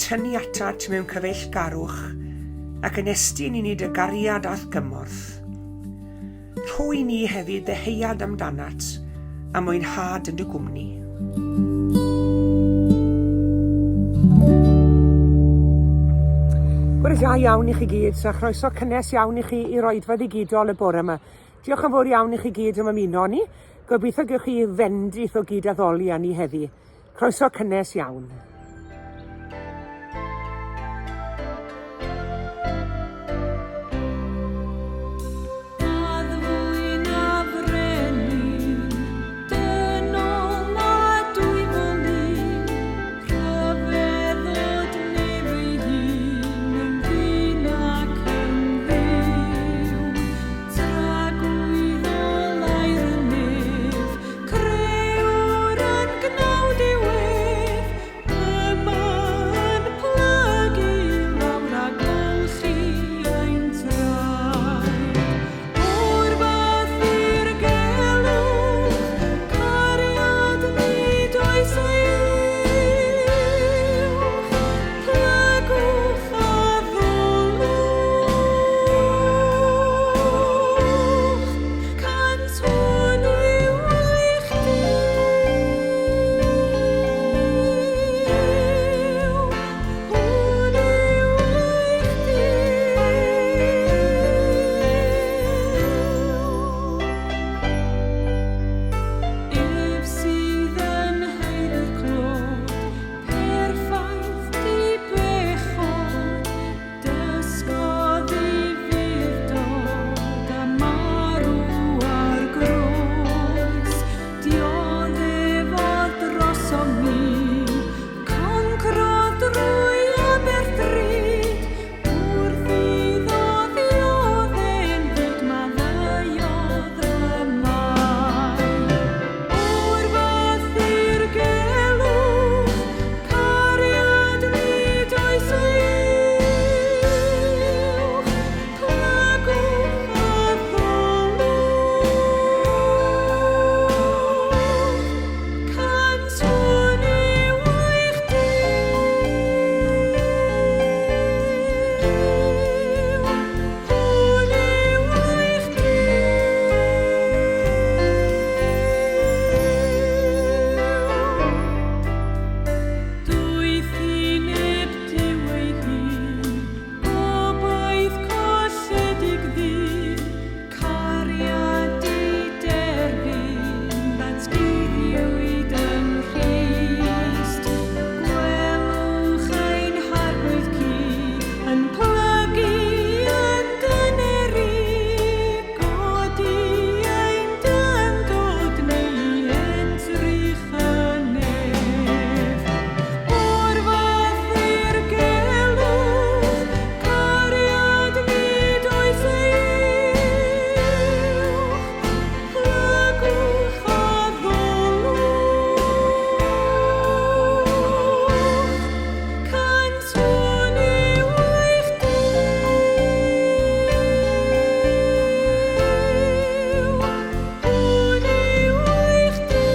tynnu atat mewn cyfeillgarwch ac yn estyn i ni dy gariad a'th gymorth. Rho i ni hefyd ddeheuad amdanat a mwynhad yn dy gwmni. Bore da iawn i chi gyd, a chroeso cynnes iawn i chi i'r oedfa ddigidol y bore yma. Diolch yn fawr iawn i chi gyd am ymuno â ni. Gobeithio gewch chi fendith o gyd-addoli â ni heddi. Croeso cynnes iawn. Crëwr yn gnawd i'w ef, yma yn plygu lawr a golchi ein traed. O'r fath ddirgelwch, cariad nid oes ei uwch, plygwch a ddolwch. Cant hwn yw eich Duw, hwn yw eich Duw. Ef sydd yn haeddu'r clod, perffaith dibechod, Dysgodd ufudd-dod a marw ar groes, Dioddefodd drosom ni, Concrodd drwy aberth drud, Wrth iddo ddiodde'n fud, Maddeuodd y maen. O'r fath ddirgelwch, Cariad nid oes uwch, Plygwch a ddolwch, Cant hwn yw eich Duw, Hwn yw eich Duw. Doethineb Duw ei hun, gobaith colledig ddyn, cariad diderfyn ddatguddiwyd yng Nghrist. Gwelwch ein Harglwydd cu yn plygu yn dyneru, godi ein dyndod ni edrych y nef. O'r fath ddirgelwch, cariad nid oes ei uwch, plygwch a ddolwch, cant hwn yw eich Duw, hwn yw eich Duw.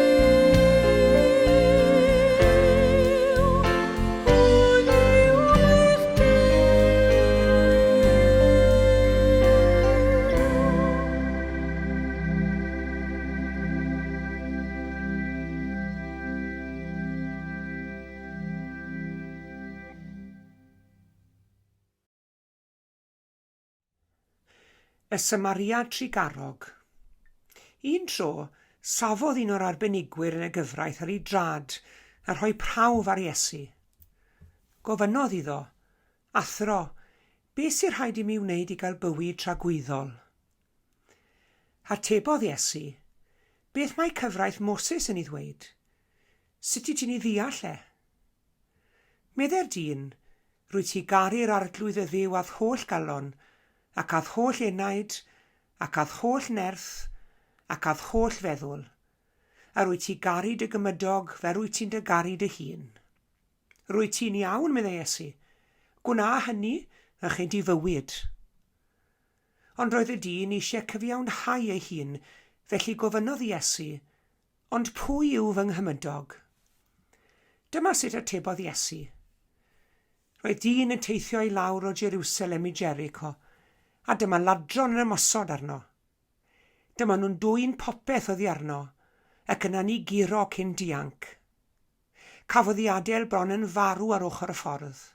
Hwn yw eich Duw. Y Samaria Trugarog. Un tro, safodd un o'r arbenigwyr yn y gyfraith ar ei drad a rhoi prawf ar Iesu. Gofynnodd iddo, Athro, beth sy'n rhaid i mi wneud i gael bywyd tragwyddol? Atebodd Iesu, Beth mae cyfraith Moses yn ei ddweud? Sut wyt ti'n ei ddeall e? Meddai'r dyn, Rwyt ti garu'r Arglwydd y Dduw â'th holl galon, ac â'th holl enaid, ac â'th holl nerth, ac â'th holl feddwl, a rwyt ti garu dy gymydog fel rwyt ti'n dy garu dy hun. Rwyt ti'n iawn, meddai Iesu. Gwna hynny, a chei di fywyd. Ond roedd y dyn eisiau cyfiawnhau ei hun, felly gofynnodd Iesu, Ond pwy yw fy nghymydog? Dyma sut atebodd Iesu. Roedd dyn yn teithio i lawr o Jerusalem i Jericho, a dyma ladron yn ymosod arno. Dyma nhw'n dwyn popeth oddi arno, ac yna'n ei guro cyn dianc. Cafodd ei adael bron yn farw ar ochr y ffordd.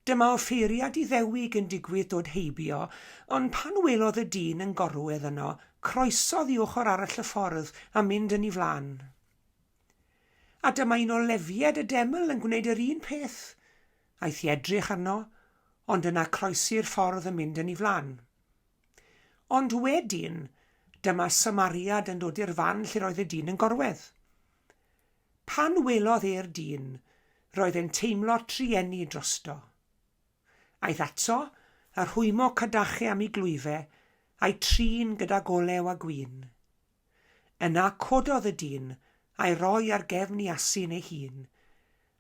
Dyma offeiriad Iddewig yn digwydd dod heibio, ond pan welodd y dyn yn gorwedd yno, croesodd i ochr arall y ffordd a mynd yn ei flaen. A dyma un o Lefiaid y deml yn gwneud yr un peth. Aeth i edrych arno, ond yna croesi'r ffordd yn mynd yn ei flaen. Ond wedyn, dyma Samariad yn dod i'r fan lle roedd y dyn yn gorwedd. Pan welodd e'r dyn, roedd e'n teimlo trueni drosto. Aeth ato, a rhwymo cadache am ei glwyfe, a'i trin gydag olew a gwin. Yna cododd y dyn, a'i roi ar gefn i asyn ei hun,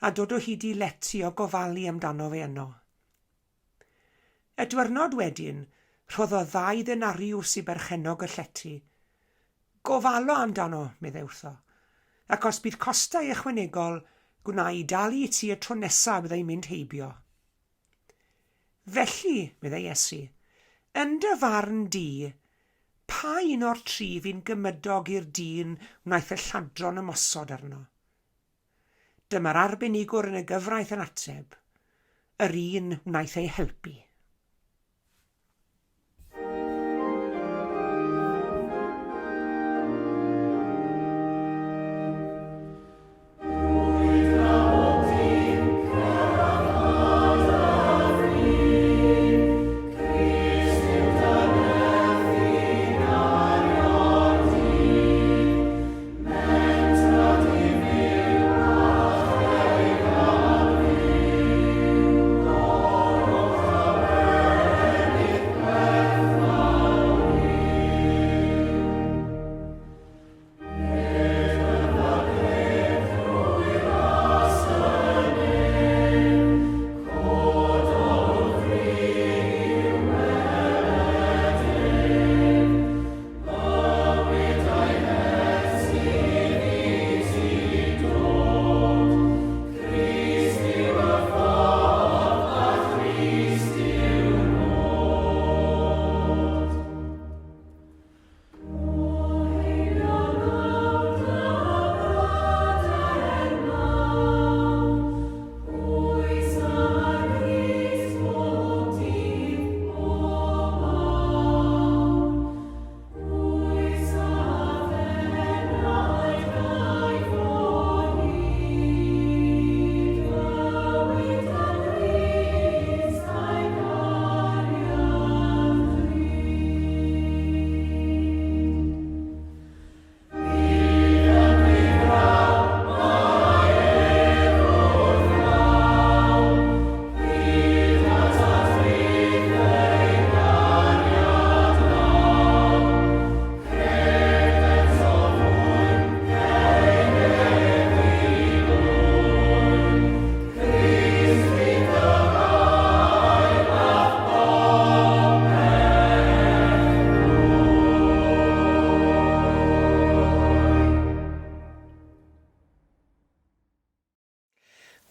a dod o hyd i lety o gofalu amdano fe yno. Y dwyrnod wedyn, rhoddodd ddau ddenariws i berchennog y llety. Gofalo amdano, meddai wrtho, ac os bydd costau ychwanegol, gwna i dalu i ti y tro nesaf bydda i'n mynd heibio. Felly, meddai Iesu, yn dy farn di, pa un o'r tri fu'n gymydog i'r dyn wnaeth y lladron ymosod arno? Dyma'r arbenigwr yn y gyfraith yn ateb, Yr un wnaeth ei helpu.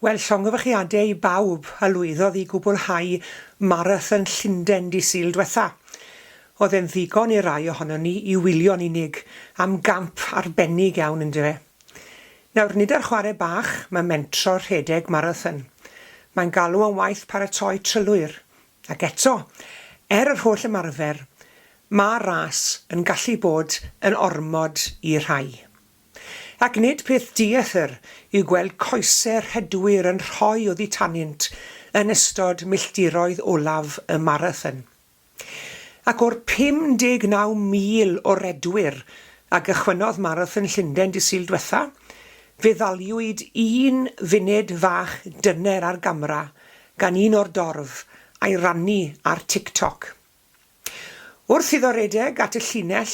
Wel, llongyfarchiadau i bawb a lwyddodd i gwblhau Marathon Llundain dydd Sul dwetha. Oedd e'n ddigon i rai ohonon ni i wylio'n unig am gamp arbennig iawn yndyfe. Nawr, nid ar chwarae bach mae mentro rhedeg marathon. Mae'n galw am waith paratoi trylwyr. Ac eto, er yr holl ymarfer, mae ras yn gallu bod yn ormod i rhai. Ac nid peth dieithr yw gweld coesau rhedwyr yn rhoi oddi tanynt yn ystod milltiroedd olaf y marathon. Ac o'r 59,000 o redwyr a gychwynnodd Marathon Llundain dydd Sul dwetha, fe ddaliwyd un funud fach dyner ar gamera gan un o'r dorf a'i rannu ar TikTok. Wrth iddo redeg at y llinell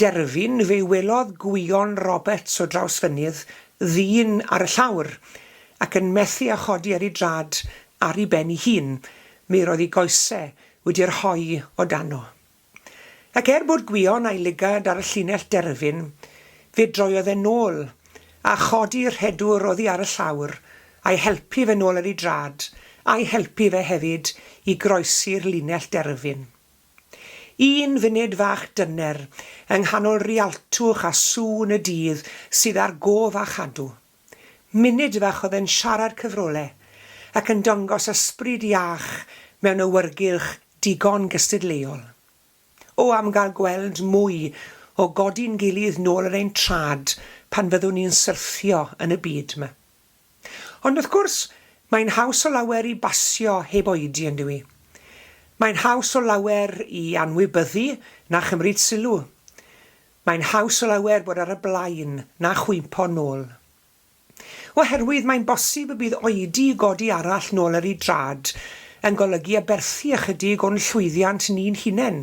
derfyn fe welodd Gwion Roberts o Drawsfynydd ddyn ar y llawr ac yn methu â chodi ar ei drad ar ei ben ei hun, mi roedd ei goese wedi rhoi o dano. Ac er bod Gwion a'i lygad ar y llinell derfyn, fe droiodd e nôl a chodi'r rhedwr oddi ar y llawr, a'i helpu fe nôl ar ei drad, a'i helpu fe hefyd i groesi'r linell derfyn. Un funud fach dyner yng nghanol rialtwch a sŵn y dydd sydd ar gof a chadw. Munud fach oedd e'n siarad cyfrole ac yn dangos ysbryd iach mewn awyrgylch digon gystadleuol. O am gael gweld mwy o godi'n gilydd nôl ar ein trad pan fyddwn ni'n syrthio yn y byd 'ma. Ond wrth gwrs, mae'n haws o lawer i basio heb oedi, yn dyw 'i? Mae'n haws o lawer i anwybyddu na chymryd sylw. Mae'n haws o lawer bod ar y blaen na chwympo nôl. Oherwydd mae'n bosib y bydd oedi i godi arall nôl ar ei drad yn golygu aberthu ychydig o'n llwyddiant ni'n hunain.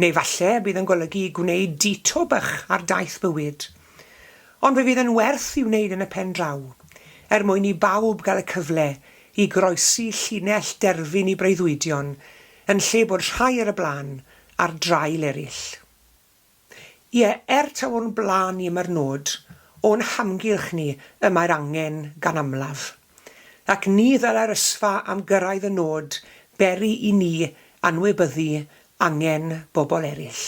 Neu falle y bydd yn golygu gwneud detour bych ar daith bywyd. Ond fe fydd yn werth i'w wneud yn y pen draw, er mwyn i bawb gael y cyfle i groesi llinell derfyn i breuddwydion, yn lle bod rhai ar y blaen ar draul eraill. Ie, er taw o'n blaen ni y mae'r nod, o'n hamgylch ni y mae'r angen gan amlaf. Ac ni ddylai'r ysfa am gyrraedd y nod beri i ni anwybyddu angen bobl eraill.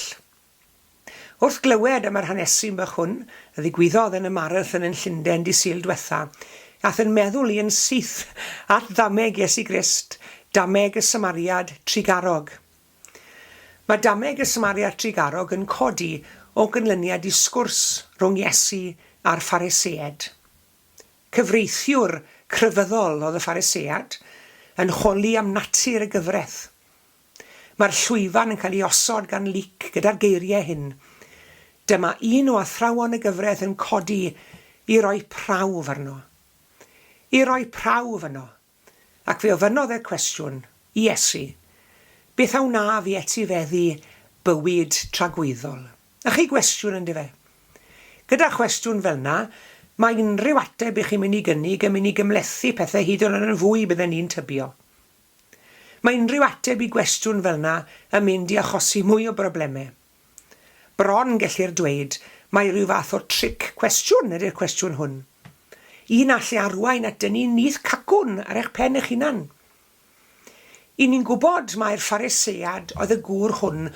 Wrth glywed am yr hanesyn bach hwn, a ddigwyddodd yn y marathon yn Llundain dydd Sul dwetha, ath yn meddwl i yn syth at ddameg Iesu Grist, dameg y Samariad trugarog. Mae dameg y Samariad Trugarog yn codi o ganlyniad i sgwrs rhwng Iesu a'r Phariseaid. Cyfreithiwr crefyddol oedd y Pharisead, yn holi am natur y gyfraith. Mae'r llwyfan yn cael ei osod gan Luc gyda'r geiriau hyn, Dyma un o athrawon y gyfraith yn codi i roi prawf arno. I roi prawf yno. Ac fe ofynnodd e'r cwestiwn i Iesu, Beth a wnaf i etifeddu bywyd tragwyddol? A chi gwestiwn yndyfe? Gyda chwestiwn fel 'na, mae unrhyw ateb i chi'n mynd i gynnig yn mynd i gymhlethu pethau hyd yn oed yn fwy bydden ni'n tybio. Mae unrhyw ateb i gwestiwn fel 'na yn mynd i achosi mwy o broblemau. Bron, gellir dweud, mai rhyw fath o tric cwestiwn ydy'r cwestiwn hwn. Un all ei arwain at dynnu nyth cacwn ar eich pen eich hunan. I ni'n gwybod mai'r Pharisead oedd y gŵr hwn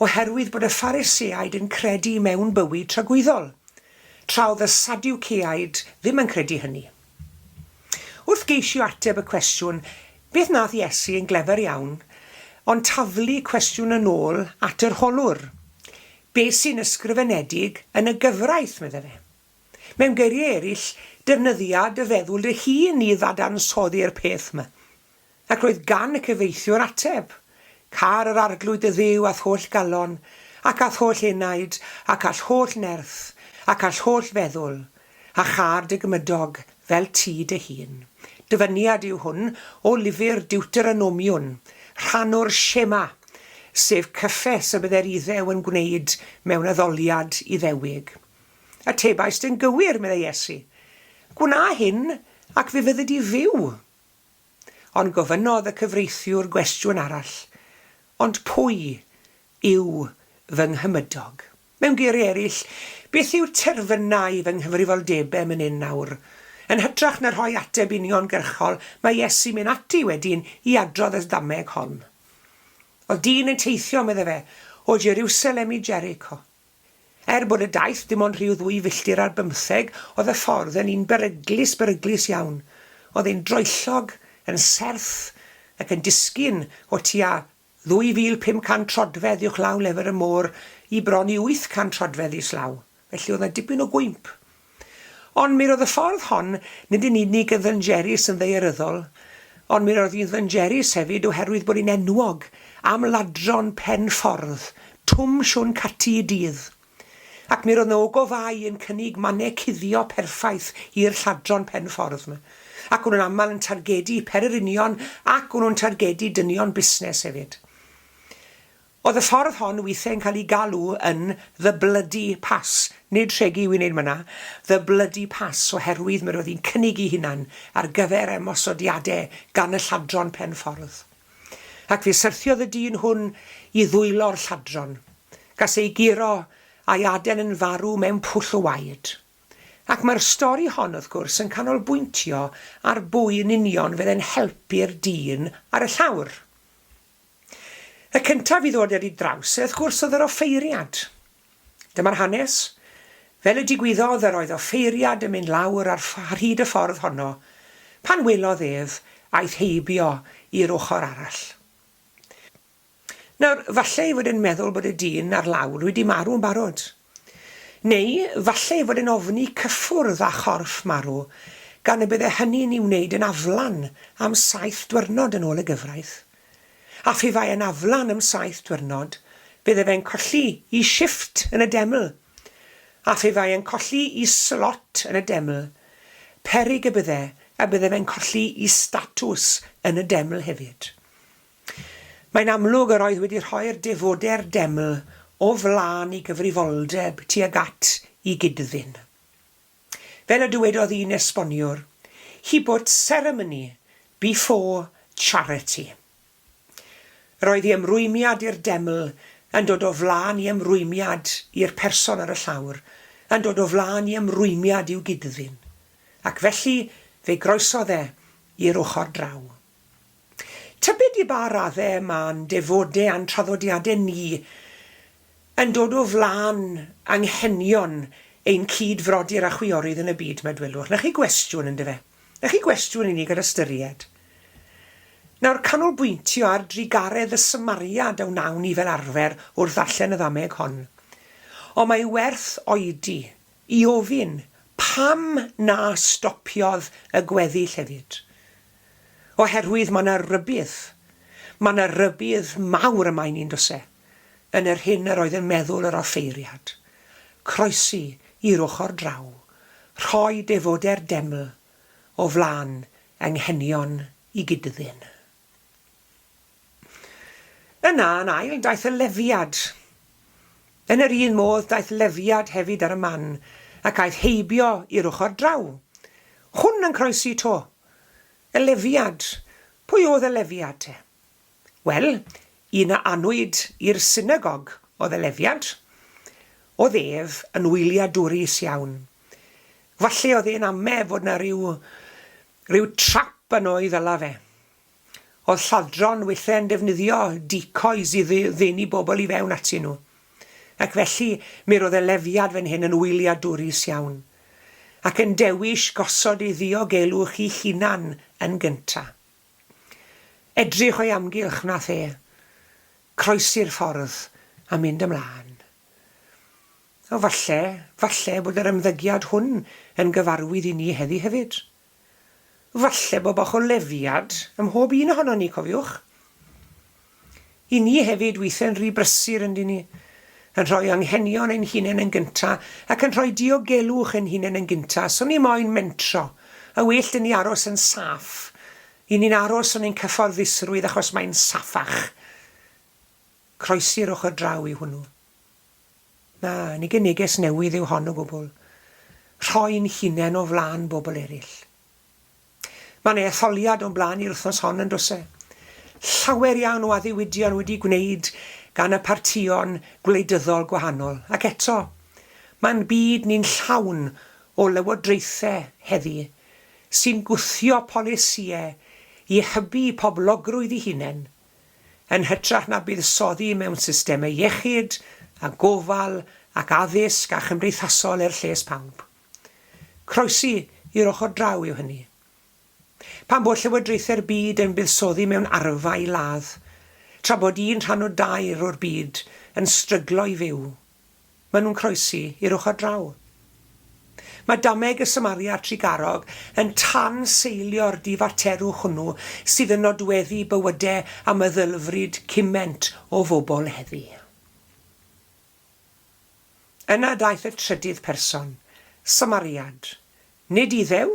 oherwydd bod y Phariseaid yn credu mewn bywyd tragwyddol, tra oedd y Sadiwceaid ddim yn credu hynny. Wrth geisio ateb y cwestiwn, beth wnaeth Iesu yn glefer iawn, ond taflu cwestiwn yn ôl at yr holwr. Be sy'n ysgrifenedig yn y gyfraith, medde fe. Mewn geiriau eraill, defnyddia dy feddwl dy hun i ddadansoddi'r peth 'ma. Ac roedd gan y cyfreithiwr ateb, Car yr Arglwydd dy Dduw â'th holl galon, ac â'th holl enaid, ac â'th holl nerth, ac â'th holl feddwl, a châr dy gymydog fel ti dy hun. Dyfyniad yw hwn o lyfr Deuteronomiwn, rhan o'r Shema, sef cyffes y byddai'r Iddew yn gwneud mewn addoliad Iddewig. Atebaist yn gywir, meddai Iesu. Gwna hyn, ac fe fyddi di fyw. Ond gofynnodd y cyfreithiwr gwestiwn arall, Ond pwy yw fy nghymydog? Mewn geiriau eraill, beth yw terfynau fy nghyfrifoldebau myn hyn nawr? Yn hytrach na rhoi ateb uniongyrchol, mae Iesu'n mynd ati wedyn i adrodd y ddameg hon. Oedd dyn yn teithio, medde fe, o Jeriwsalem i Jericho. Er bod y daith dim ond rhyw ddwy filltir ar bymtheg, oedd y ffordd yn un beryglus, beryglus iawn. Oedd e'n droellog, yn serth, ac yn disgyn o tua 2,500 troedfedd uwchlaw lefel y môr i bron i 800 troedfedd islaw. Felly oedd 'na dipyn o gwymp. Ond mi roedd y ffordd hon nid yn unig yn ddanjerus yn ddaearyddol, ond mi roedd hi'n ddanjerus hefyd oherwydd bod hi'n enwog am ladron pen ffordd, Twm Siôn Cati y dydd. Ac mi roedd 'na ogofâu yn cynnig mannau cuddio perffaith i'r lladron pen ffordd 'ma. Ac o'n nhw'n aml yn targedu pererinion ac o'n nhw'n targedu dynion busnes hefyd. Oedd y ffordd hon weithiau'n cael ei galw yn The Bloody Pass, nid rhegi wi'n neud myna, The Bloody Pass oherwydd mi roedd hi'n cynnig ei hunan ar gyfer ymosodiadau gan y lladron pen ffordd. Ac fe syrthiodd y dyn hwn i ddwylo'r lladron. Gas ei guro a'i adael yn farw mewn pwll o waed. Ac mae'r stori hon, wrth gwrs, yn canolbwyntio ar bwy yn union fydd yn helpu'r dyn ar y llawr. Y cyntaf i ddod ar ei draws, wrth gwrs, oedd yr offeiriad. Dyma'r hanes. Fel y digwyddodd, yr oedd offeiriad yn mynd lawr ar, ar hyd y ffordd honno. Pan welodd ef, aeth heibio i'r ochr arall. Nawr, falle ei fod e'n meddwl bod y dyn ar lawr wedi marw yn barod. Neu, falle ei fod e'n ofni cyffwrdd â chorff marw, gan y bydde hynny'n ei wneud yn aflan am saith dwyrnod yn ôl y gyfraith. A phe bai e'n aflan am saith dwyrnod, bydde fe'n colli 'i shifft yn y deml. A phe bai e'n colli 'i slot yn y deml, peryg y bydde y bydde fe'n colli 'i statws yn y deml hefyd. Mae'n amlwg yr oedd wedi rhoi'r defodau'r deml o flaen ei gyfrifoldeb tuag at i gyd-ddyn. Fel y dywedodd un esboniwr, He put ceremony before charity. Yr oedd ei ymrwymiad i'r deml yn dod o flaen ei ymrwymiad i'r person ar y llawr, yn dod o flaen ei ymrwymiad i'w gyd-ddyn. Ac felly fe groesodd e i'r ochr draw. Tybed i ba radde ma'n defode a'n traddodiade ni yn dod o flaen anghenion ein cyd-frodyr a chwiorydd yn y byd 'ma, dwelwch. 'Na chi gwestiwn, yndyfe? 'Na chi gwestiwn i ni gael ystyried. Nawr, canolbwyntio ar drugaredd y Samariad a wnawn ni fel arfer wrth ddarllen y ddameg hon. Ond mae werth oedi i ofyn pam na stopiodd y gweddill hefyd. Oherwydd mae 'na rybudd, mae 'na rybudd mawr yma i ni, yn does e, yn yr hyn yr oedd yn meddwl yr offeiriad. Croesi i'r ochr draw, rhoi defodau'r deml o flaen anghenion i gyd-ddyn. Yna, yn ail, daeth y Lefiad. Yn yr un modd, daeth Lefiad hefyd ar y man, ac aeth heibio i'r ochr draw. Hwn yn croesi 'to. Y Lefiad. Pwy oedd y Lefiad, te? Wel, un a anwyd i'r synagog oedd y Lefiad. Oedd ef yn wyliadwrus iawn. Falle oedd e'n ame fod 'na ryw, ryw trap yno i ddala fe. Oedd lladron weithiau'n defnyddio decoys i ddenu bobl i fewn atyn nhw. Ac felly, mi roedd y lefiad fan hyn yn wyliadwrus iawn, ac yn dewis gosod ei ddiogelwch ei hunan yn gynta. Edrych o'i amgylch wnaeth e, croesi'r ffordd a mynd ymlaen. O, falle, falle bod yr ymddygiad hwn yn gyfarwydd i ni heddi hefyd. Falle bod bach o lefiad ym mhob un ohonon ni, cofiwch. I ni hefyd weithiau'n rhy brysur yn dyn ni, yn rhoi anghenion ein hunain yn gynta ac yn rhoi diogelwch ein hunain yn gynta, so ni moyn mentro, a well dyn ni aros yn saff. I ni'n aros yn ein cyfforddusrwydd achos mae'n saffach. Croesi'r ochr draw i hwnnw. Na, nid y neges newydd yw hon o gwbl. Rhoi'n hunain o flaen bobl eraill. Mae 'na etholiad o'n blaen ni'r wythnos hon yn does e? Llawer iawn o addewidion wedi gwneud gan y partïon gwleidyddol gwahanol, ac eto, mae'n byd ni'n llawn o lywodraethau heddi sy'n gwthio polisïau i hybu poblogrwydd eu hunain, yn hytrach na buddsoddi mewn systemau iechyd a gofal ac addysg a chymdeithasol er lles pawb. Croesi i'r ochr draw yw hynny. Pam bod llywodraethau'r byd yn buddsoddi mewn arfau i ladd, tra bod un rhan o dair o'r byd yn stryglo i fyw? Maen nhw'n croesi i'r ochr draw. Mae dameg y Samaria trugarog yn tanseilio'r difaterwch hwnnw sydd yn nodweddu bywydau a meddylfryd cyment o fobl heddi. Yna daeth y trydydd person, Samariad, nid Iddew,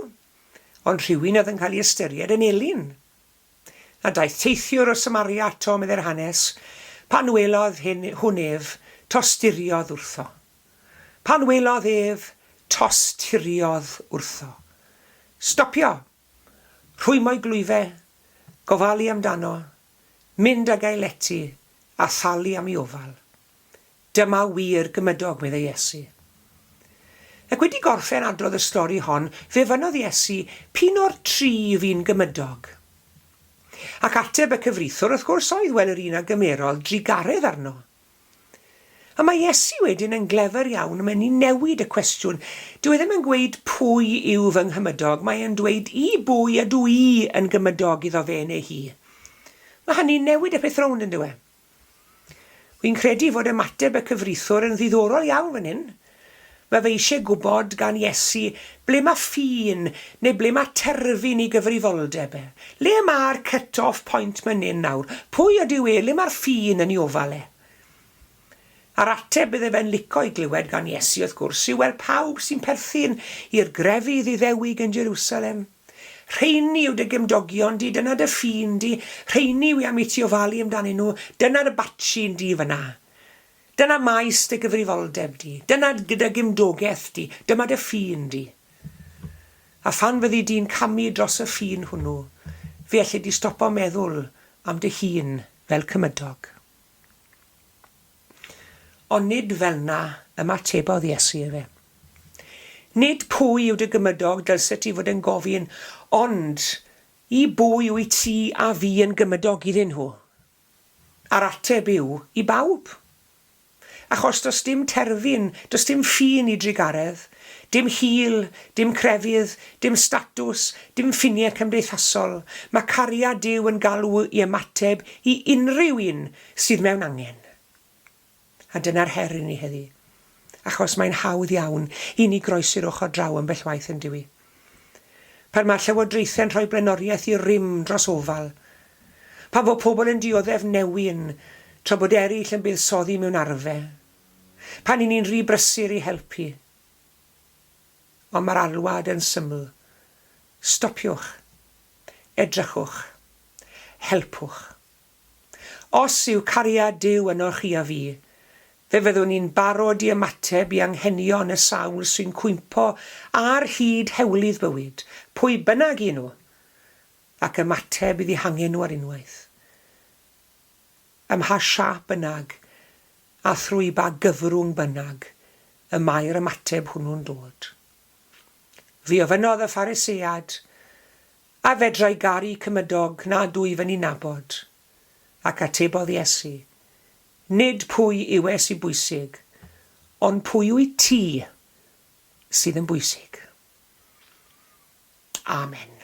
ond rhywun oedd yn cael ei ystyried yn elyn. A daeth teithiwr o Samaria ato, meddai'r hanes, pan welodd hyn, hwn ef, tosturiodd wrtho. Pan welodd ef, tosturiodd wrtho. Stopio! Rhwymo'i glwyfe, gofalu amdano, mynd ag ei lety, a thalu am ei ofal. Dyma wir gymydog, meddai Iesu. Ac wedi gorffen adrodd y stori hon, fe fynnodd Iesu, P'un o'r tri fu'n gymydog? Ac ateb y cyfreithiwr, wrth gwrs, oedd, Wel, yr un a gymerodd drugaredd arno. A mae Iesu wedyn yn glefer iawn, mae'n ei newid y cwestiwn. Dyw e ddim yn gweud pwy yw fy nghymydog, mae e'n dweud i bwy ydw i yn gymydog iddo fe neu hi. Mae hynny'n newid y peth rownd, yn dyw e? Wi'n credu fod ymateb y cyfreithiwr yn ddiddorol iawn fan hyn. Mae fe eisiau gwybod gan Iesu ble mae ffin neu ble mae terfyn i gyfrifoldeb e. Le mae'r cut-off point man hyn nawr? Pwy ydyw e? Le mae'r ffin yn ei ofal e? A'r ateb bydde fe'n lico i glywed gan Iesu, wrth gwrs, yw wel pawb sy'n perthyn i'r grefydd Iddewig yn Jerusalem. Rheini yw dy gymdogion di, dyna dy ffin di, rheini wi am i ti ofalu amdanyn nhw, dyna dy batchyn di fyna. Dyna maes dy gyfrifoldeb di, dyna dy gymdogaeth di, dyma dy ffin di. A phan fyddi di'n camu dros y ffin hwnnw, fe elli di stopo meddwl am dy hun fel cymydog. Ond nid fel'na ymatebodd Iesu efe. Nid pwy yw dy gymydog dylset ti fod yn gofyn, ond i bwy wyt ti a fi yn gymydog iddyn nhw? A'r ateb yw, i bawb. Achos does dim terfyn, does dim ffin i drugaredd, dim hil, dim crefydd, dim statws, dim ffiniau cymdeithasol. Mae cariad Duw yn galw i ymateb i unrhyw un sydd mewn angen. A dyna'r her i ni heddi. Achos mae'n hawdd iawn i ni groesi'r ochr draw ambell waith yn dyw i? Pan mae llywodraethau'n rhoi blaenoriaeth i rym dros ofal. Pan fo pobl yn dioddef newyn tra bod eraill yn buddsoddi mewn arfe. Pan 'y ni'n rhy brysur i helpu. Ond mae'r alwad yn syml. Stopiwch. Edrychwch. Helpwch. Os yw cariad Duw ynoch chi a fi, fe fyddwn ni'n barod i ymateb i anghenion y sawl sy'n cwympo ar hyd hewlydd bywyd, pwy bynnag y'n nhw, ac ymateb i ddihangen nhw ar unwaith. Ym mha siâp bynnag, a thrwy ba gyfrwng bynnag, y mae'r ymateb hwnnw'n dod. Fe ofynnodd y Pharisead, A fedra i garu cymydog nad wyf yn 'i nabod? Ac atebodd Iesu, Nid pwy yw e sy'n bwysig, ond pwy wyt ti sydd yn bwysig. Amen.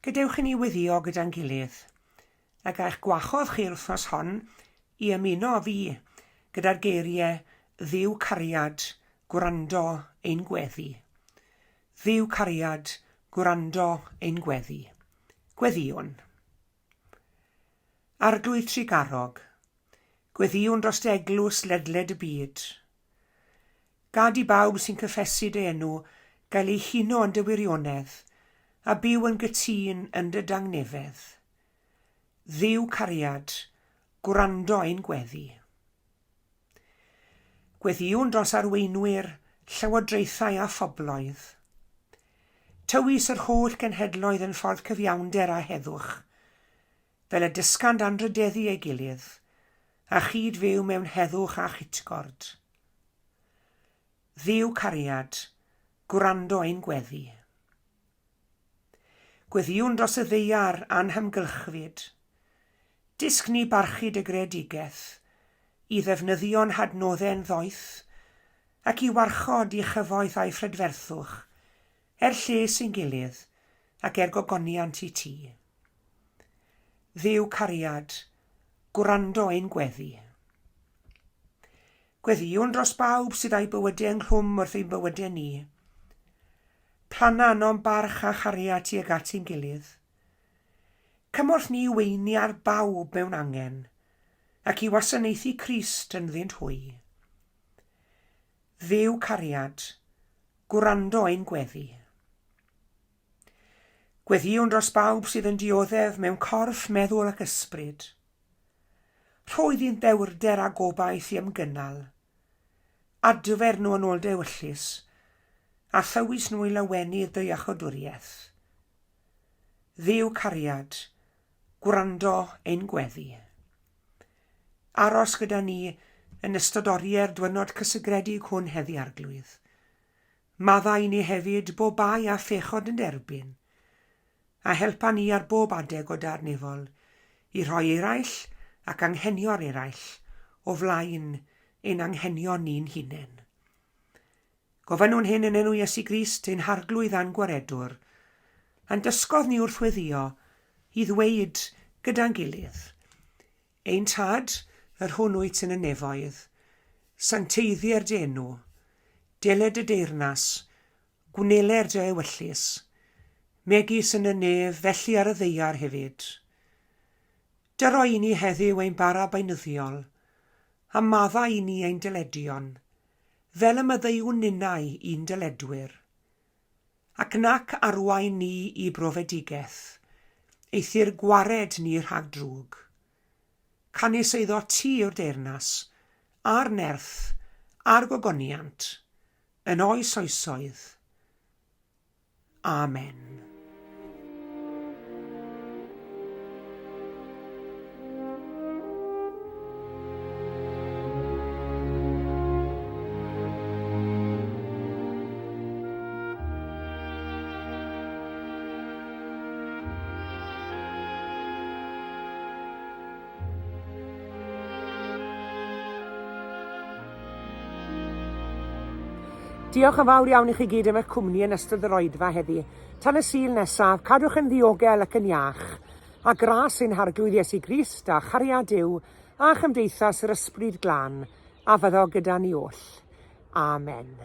Gadewch i ni weddïo gyda'n gilydd, a ga i'ch gwahodd chi'r wythnos hon i ymuno â fi gyda'r geiriau Dduw cariad, gwrando ein gweddi. Dduw cariad, gwrando ein gweddi. Gweddïwn. Arglwydd trugarog, gweddïwn dros dy eglwys ledled y byd. Gad i bawb sy'n cyffesu dy enw gael eu huno yn dy wirionedd, a byw yn gytûn yn dy dangnefedd. Dduw cariad, gwrando ein gweddi. Gweddïwn dros arweinwyr, llywodraethau a phobloedd. Tywys yr holl genhedloedd yn ffordd cyfiawnder a heddwch, fel y dysgant anrhydeddu ei gilydd, a chyd-fyw mewn heddwch a chytgord. Dduw cariad, gwrando ein gweddi. Gweddïwn dros y ddaear a'n hamgylchfyd. Dysg ni barchu dy greadigaeth, i ddefnyddio'n hadnoddau'n ddoeth, ac i warchod i chyfoeth a'i phrydferthwch, er lles i'n gilydd ac er gogoniant i ti. Dduw cariad, gwrando ein gweddi. Gweddïwn dros bawb sydd â'u bywydau ynghlwm wrth ein bywydau ni. Planna ynom barch a chariad tuag at ein gilydd. Cymorth ni i weini ar bawb mewn angen, ac i wasanaethu Crist ynddynt hwy. Dduw cariad, gwrando ein gweddi. Gweddïwn dros bawb sydd yn dioddef mewn corff, meddwl ac ysbryd. Rho iddynt ddewrder a gobaith i ymgynnal. Adfer nhw yn ôl dy ewyllys, a thywys nhw i lawenydd dy iachawdwriaeth. Dduw cariad, gwrando ein gweddi. Aros gyda ni yn ystod oriau'r dwyrnod cysegredig hwn heddi, Arglwydd. Maddau i ni hefyd bob bai a phechod yn dy erbyn, a helpa ni ar bob adeg o Dad Nefol i rhoi eraill ac anghenion eraill o flaen ein anghenion ni'n hunain. Gofynnwn hyn yn enw Iesu Grist, ein Harglwydd a'n Gwaredwr, a'n dysgodd ni wrth weddïo i ddweud gyda'n gilydd, Ein Tad, yr hwn wyt yn y nefoedd, sancteiddier dy enw, deled dy deyrnas, Gwneler dy ewyllys, megis yn y nef, felly ar y ddaear hefyd. Dyro i ni heddiw ein bara beunyddiol, a maddau i ni ein dyledion, fel y maddeuwn ninnau i'n dyledwyr. Ac nac arwain ni i brofedigaeth, eithr gwared ni rhag drwg. Canys eiddo ti yw'r deyrnas, a'r nerth, a'r gogoniant, yn oes oesoedd. Amen. Diolch yn fawr iawn i chi gyd am eich cwmni yn ystod yr oedfa heddi. Tan y Sul nesaf, cadwch yn ddiogel ac yn iach. A gras ein Harglwydd Iesu Grist a chariad Duw a chymdeithas yr Ysbryd Glân a fyddo gyda ni oll. Amen.